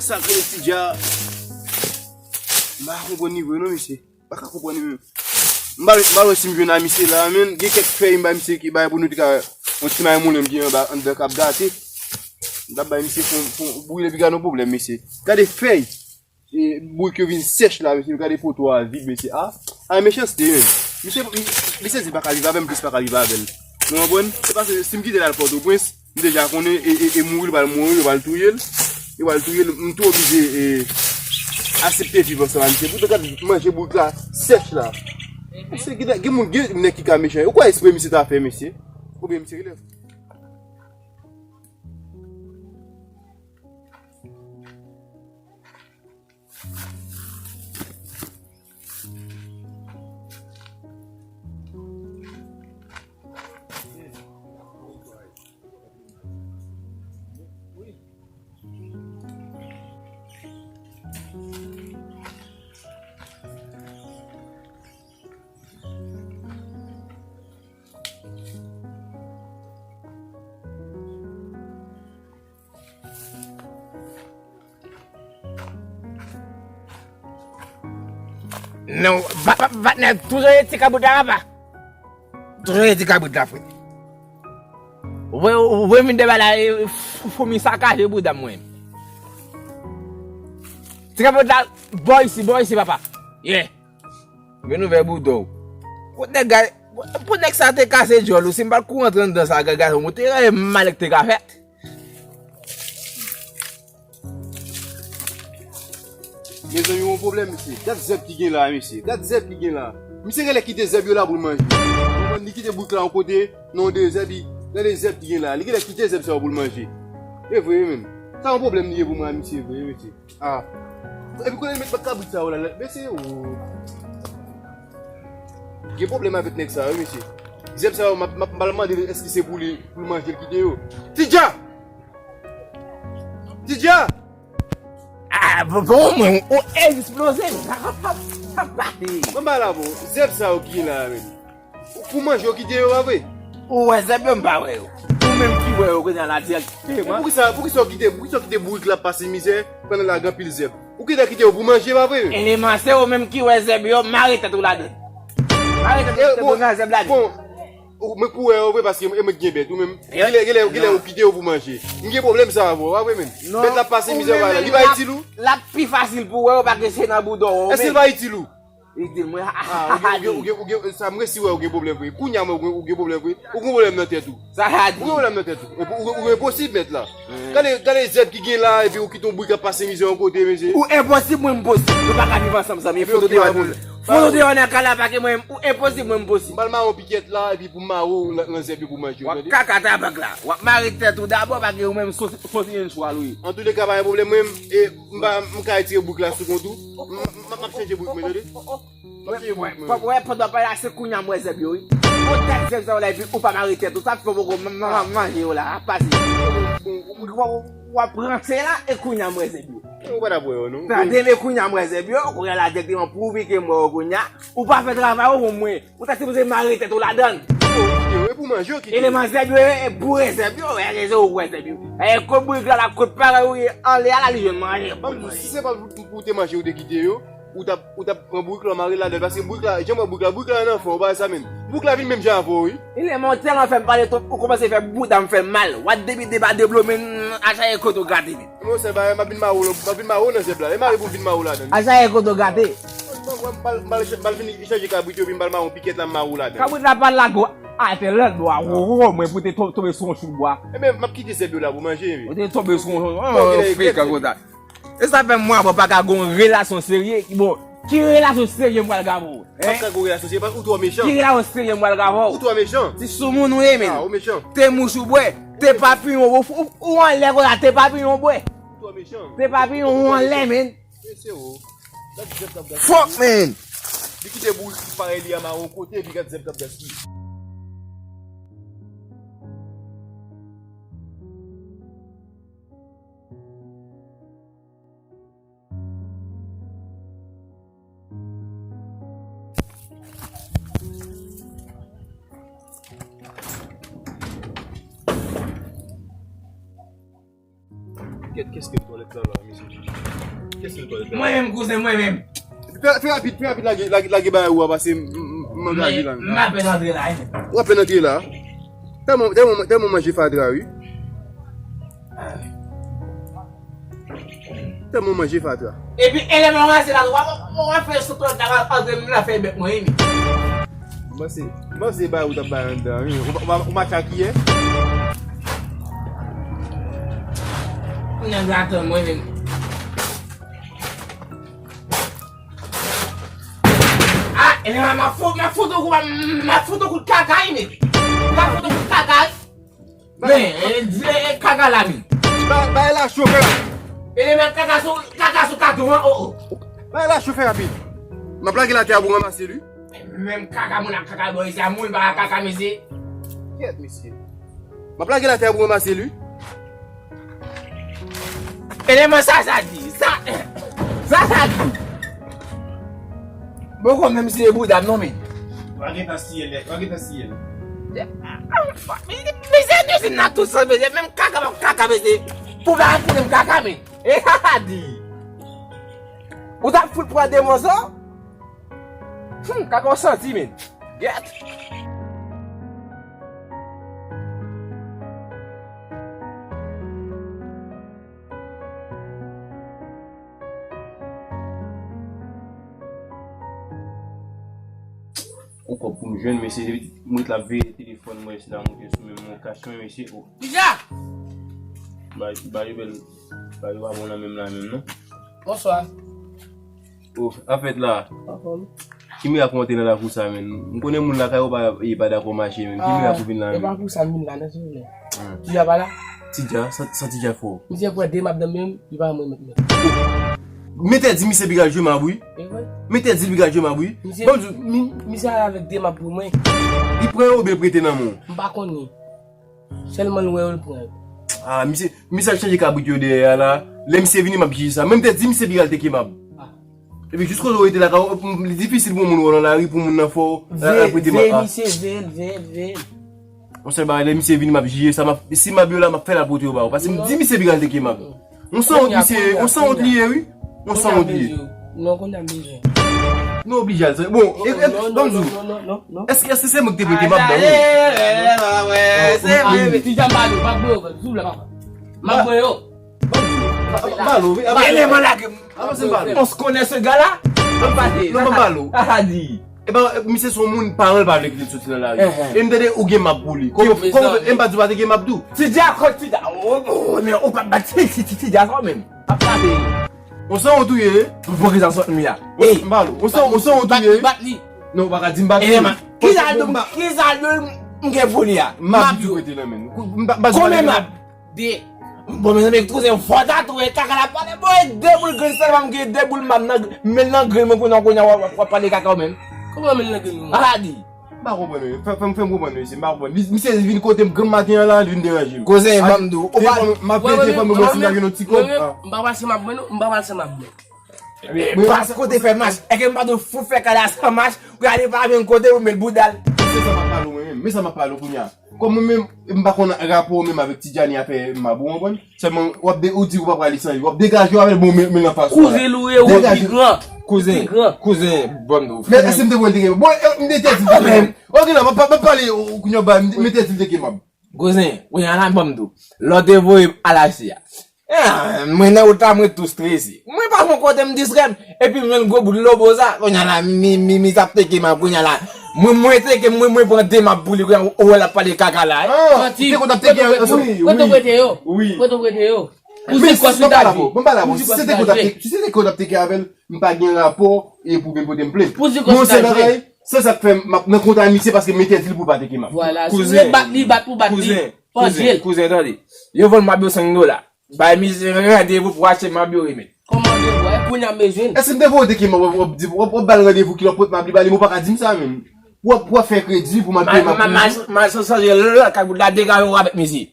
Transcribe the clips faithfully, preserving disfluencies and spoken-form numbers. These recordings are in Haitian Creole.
Sa k rele Ti Dja. M pa konprann nivo non, mesye. M pa ka konprann li menm. M pa, m pa wè si m jwenn a misye la, men gen kèk fèy m bay misye ki bay pou nou te ka yon ti may moulen m gen anba anndan k ap gate. M t ap bay misye fon, fon bouyi epi gade yon pwoblèm, mesye. Gade fèy. E, bourik yo vin sèch la, mesye. Gade poto a vid, mesye. A, a, mechanste, menm. Misye, misye di pa ka viv avè m, plis pa ka viv avè l. Nou konprann? Se paske si m kite l al Pòtoprens, m deja konnen, e, e, e mouri, l pral mouri, yo pral touye l. Yo pral touye l, m tou oblije, e, aksepte viv ansanm ak misye. Poutan gad manje bourik la sèch la. Misye, gen, gen moun, gen nèg ki ka mechan. Ou kwè espre misye ta fè, mesye? Oubyen misye rele Non, pa, pa, patnè, toujou rete ti kabrit la, papa. Toujou rete ti kabrit la, frè. Ou, ou, ou vin deba la, e, f-, foumi sakaje bouda mwen. Ti kabrit la, bò isi, bò isi, papa. Yeah. Vin ouvè bouda w. Kot nèg gade, pou nèg sa te kase djòl ou, si m pa t kou rantre anndan sa, gade, gade, mwen te rayi malèk te ka fèt. Mezanmi, yon pwoblèm, mesye. Gad zèb ki gen la, mesye. Gad zèb ki gen la. Misye genlè kite zèb yo la pou l manje. Ou konprann? Li kite bourik la yon kote, nan yon dezè, epi gade zèb ki gen la. Li genlè kite zèb sa yo pou l manje. E vre, wi, menm. Sa yon pwoblèm li ye pou mwen, misye, vre, wi, mesye. Ah. Epi kote l met bak kabrit sa yo la, la, mesye, oh. Gen pwoblèm avèk nèg sa yo, mesye. Zèb sa yo, m ap, m ap, m pral mande l èske se pou li, pou l manje l kite yo. Ti Dja! Ti Dja! Ah, bon, bon, mwen, ou egzploze. Mwen ba la, bon. Zèb sa yo ki gen la, menm. Pou manje yo kite yo, pa vre? Ou wè zèb yo, m pa wè yo. Ou menm ki wè yo, kounye a la, dirèkteman. Poukisa, poukisa w kite, poukisa w kite bourik la pase mizè, pandan l gen anpil zèb? Ou gentan kite yo pou manje, pa vre? Eleman, se ou menm ki wè zèb yo, mare tèt ou ladan. Mare tèt ou, se bon, nan zèb la. Bon, ou, mwen pou wè yo vre, paske e mwen ki gen bèt, ou menm. Genlè, genlè, genlè ou kite yo pou manje. M gen pwoblèm sa avè w, pa vre menm? Non. Bèt la pase mizè, li pa itil ou? L ap pi fasil pou wè yo, paske se nan bouda w. Èske l pa itil ou? Li di mwen, ah, ou gen, ou gen, ou gen, ou gen, sa m resi wè ou gen pwoblèm vre. Kounye a mwen ou gen, ou gen pwoblèm vre. Ou gen pwoblèm nan tèt ou. Sa a di. Ou gen pwoblèm nan tèt ou. Epi ou, ou enposib mèt la. Gade, gade zèb ki gen la, epi ou kite yon bourik ap pase mizè yon kote, mesye. Ou enposib, mwen m posib. Nou pa ka viv ansanm, zanmi. Foto te wè pou foto te wè nan kay la, pa ke mwen, ou enposib, mwen m posib. M pral mare yon pikèt la, epi pou mare w nan, nan zèb yo pou manje, w tande? W ap kaka tabak la. W ap mare tèt ou dabò, pa ke ou menm soti, soti yon chwal, wi. Antouleka, pa gen pwoblèm, mwen, e, m pa, m ka retire bourik la sou kont ou. M, m, m ap chanje bourik mwen, tande? M ap chanje bourik mwen. Wè, pandan w pale la, se kounye a m wè zèb yo, wi. Ou tèt zèb sa yo la, epi ou pa mare tèt ou, sa fè w poko m, m, m, manje yo la, ap pase. Bon, w, w, w ap ranse la, e kounye a m wè zèb yo. Ou pa t ap wè yo, non. Tande, men kounye a m wè zèb yo, kounye a la dirèkteman pou w pike m wè yo kounye a. Ou pa fè travay ou pou mwen. Ou ta sipoze mare tèt ou ladan l. Yo, yo, e pou manje yo kite. Eleman zèb yo, e boure zèb yo, e se ou wè zèb yo. E kot bourik la, la kot parèy ou ye, anlè a la, li jwenn manje. Ban m di w, si se pa pou, pou, pou te manje ou te kite yo, ou t ap, ou t ap pran bourik la, mare l ladan l, paske bourik la, jan m wè bourik la, bourik la nan fon, ou pa wè sa menm. Bourik la vin menm jan avè w, wi. Eleman, ou tèlman fè m pale twòp, ou kòmanse fè bouda m fè m mal. W ap depi deba de blo, men achaye kote w gate vit. Mwen, se bagay, m ap vin mare w, m ap vin mare w nan zèb la. E mare pou m vin mare w ladan l. Achaye kote w gate. Mwen, mwen, m pral, m pral, m pral vin chanje kabrit yo, epi m pral mare yon pikèt la, m mare w ladan. Kabrit la pral lage w atè lòt bò a, wo, wo, mwen pou te to-, tonbe sou yon chouk bwa. Ebyen, m ap kite zèb yo la pou manje, ebyen. Ou te tonbe sou yon, yon, yon frekan konsa. E sa fè mwen avè w pa ka gen yon relasyon serye. Bon, ki relasyon serye m pral gen avè w? Hein? M ap ka gen yon relasyon serye, paske ou twò mechan. Ki relasyon serye m pral gen avè w? Ou twò mechan. Ti soumoun ou ye, men. Ah, ou mechan. Te mouch ou bwè, te papiyon, ou, ou, ou anlè konsa, te papiyon bwè. Ou twò mechan. Te papiyon, ou anlè, men. Mesye, oh. Gad zèb k ap gaspiye. Fuck, man! Li kite bourik parèy li a mare yon kote, epi gad zèb k ap gaspiye. Kèske twalèt la la, mesye? Kèske twalèt la? Mwen menm, kouzen, mwen menm. Fè, fè rapid, fè rapid, lage, lage, lage bagay ou a pase m, m, m, m angaje la. M apèn antre la, wi. Ou apèn antre la? Tèlman, tèlman, tèlman manje fatra, wi. Tèlman manje fatra. Epi, eleman rase la, w ap, w ap fè sou twalèt la, w ap antre menm la fè bèk mwen, wi. M panse, m panse bagay ou t ap bay anndan, wi. Ou pa, ou pa, ou pa chakiyè? Nèg la tann mwen menm. Ah, e la, m ap fout, m ap fout yon kout, m ap fout yon kout kaka, wi, nèg. M ap fout yon kout kaka, wi. Men, e, e, e, kaka la, men. Ba, ba, e la cho, frè. E le men kaka sou, kaka sou katon an, oh, oh. Ba, e la cho, frè, rapid. M ap lage l atè a pou w ranmase l, wi. Menm kaka, moun ak kaka, bò, isi a, moun pa kaka, mesye. Kèt, mesye. M ap lage l atè a pou w ranmase l, wi. Eleman sa, sa di, sa, sa, sa di. Bon, kon menm si e bouda m non, men. W a gentan siye l, w a gentan siye l. Mesye, mesye, nan tout sans, mesye, menm kaka, kaka, mesye. Pou ba antre m kaka, men. E sa, sa di. Ou t ap fout pran demon sa? Hmm, kaka w santi, men. Gèt. Yon kòb pou m jwenn, mesye, m ret la ap veye telefòn mwen, mesye, la monte sou menm mwen, kach mwen, mesye, oh. Pija! Ba, ba yo bèl, ba yo pa bon nan menm la menm, non. Bonswa. Oh, afèt la. Anfòm. Ki mirak ou antre nan lakou sa, menm? M konnen moun lakay ou pa, e pa dakò mache, menm. Ki mirak ou vin la, menm? E pa pou sa m vin la, non, silvouplè. Ti Dja pa la? Ti Dja? Sa, sa Ti Dja fè w? Misye pran de mab nan men m, li pa ban mwen met mwen. M entèdi misye piga jwe mab, wi. E vre? M entèdi l piga jwe mab, wi. Misye, ban m di w, mi- misye al avèk de mab pou mwen. Li pran yo oubyen prete nan men w? M pa konnen. Sèlman l wè yo, l pran yo. Ah, misye, misye al chanje kabrit yo dèyè a la. Lè misye vini, m ap jije sa. Mwen, m te di misye piga l te kemab. Ah. Epi jis kote w rete la, ka, li difisil pou moun wè w nan lari, pou moun nan fè w, al prete mab. Veye, veye misye, veye l, veye l, veye l. Yon sèl bagay, lè misye vini, m ap jije sa, m ap, si mab yo la, m ap fè l al pote yo ba ou. Paske m di misye piga l te kemab. Yon sanwont misye ye, yon sanwont li ye, wi. Yon sanwont li ye. Non, kounye a m bezwen. Nou oblije al sa. Bon, e, e, ban m di w. Èske, èske se mwen ki te prete mab la, wi? Se mwen. Ti Dja, m ba nou, m ap voye yo, zoub la, papa. M ap voye yo. Ban m di w. Ban m ba l, wi. Eleman lage m. Avanse, m ba l. On se connaît ce gars-là? Ban m pase. Non, ban m ba l. Sa sa di? E pa, misye se yon moun, paran l pa vle kite l soti nan lari. E m tande ou gen mab pou li. Kòman, kòman fè, e m pa di w pa te gen mab tou. Ti Dja, kò Ti Dja. Oh, oh, men ou pa bat Ti, Ti, Ti, Ti Dja sa menm. Ap pase. On sanwont ou ye. Pou ki sa sot mi a? Ey. M ba l. On sanwont, on sanwont ou ye. Bat li, bat li. Non, ou pa ka di m bat li. Kisa l, kisa l m gen pou li a? Mab yo. Mab yo. M ba, m ba, konbyen mab? De. Bon, mezanmi, kouzen, fò ta tou, e kaka la pale. Bon, e de boul grenn sèlman m gen, de boul mab nan, men nan grenn mwen kounye a, kounye a, w ap, w ap pale kaka w menm. Kòman men nan grenn mwen? Ala di. M pa konprann, wi. Fè, fè m, fè m konprann, wi, mesye. M pa konprann. Li, misye vin kote m grann maten an la, li vin deranje m. Kouzen, ban m di w, ou pa, m ap veye telefòn mwen, mwen si m ta gen yon ti kòb. M pa pase mab mwen, non. M pa pase mab mwen. Pas kote fè mach. Èske m pa di w fout fè kaka san mach? Pou y ale pa menm kote pou met bouda l. Men sa m ap pale w mwen menm. Men sa m ap pale w kounye a. Kòm mwen menm, m pa konn rapò w menm avèk Ti Dja ni afè mab ou, konprann? Sèlman, w ap de-, ou di ou pa prale san li. W ap degaje w avè l, bon, men, men l anfas ou la. Kouzen l ou ye, ou pi gran. Kouzen, kouzen, ban m di w. Men èske m te voye l te gen mab? Bon, e, m te di l te gen mab. Ok, la, m ap, m ap pale, ou, kounye a, m te di l te gen mab. Kouzen, kounye a la, ban m di w. Lè w te voye m al achte a. Ah, mwen nan wout la, mwen tou strese. Mwen pa gon kote m distrè m. Epi m jwenn gwo bout lobo sa. Kounye a la, mi, mi, mi t ap teke mab kounye a la. Mwen, mwen teke, mwen, mwen pran de mab pou li kounye a, ou wè l ap pale kaka la, eh. Ah, ou te konn ap teke ansanm. Kote w prete yo? Wi. Kote w prete yo? Wi. Kote w prete yo? Ou di kò sou ta di. Bon, pa la, bon. Si se te konn ap teke, si se te konn ap teke avè l, m pa gen rapò, e pou vin pote m plent. Pou di kò sou ta di. Bon, se bagay, se sa k fè m ap nan kont a misye paske m entèdi l pou pa teke mab. Vwala, si w vle bat li, bat pou bat li. Kouzen, kouzen, kouzen, tande. Yo vann mab yo senk dola. Bay misye randevou pou achte mab yo remèt. Kòman randevou a? Kounye a m bezwen l. Èske m te voye w te ke mab w ap, w ap di, w ap, w ap ba l randevou ki lè w pot mab li ba li, men w pa ka di m sa menm. W ap, w ap fè kredi pou mab te mab pou ou. Machann chanje lòt kay bout la degaje w avèk misye.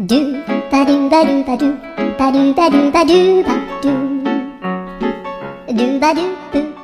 Dou, pa dou, pa dou, pa dou, pa dou, pa dou, pa dou, pa dou. Dou, pa dou, dou.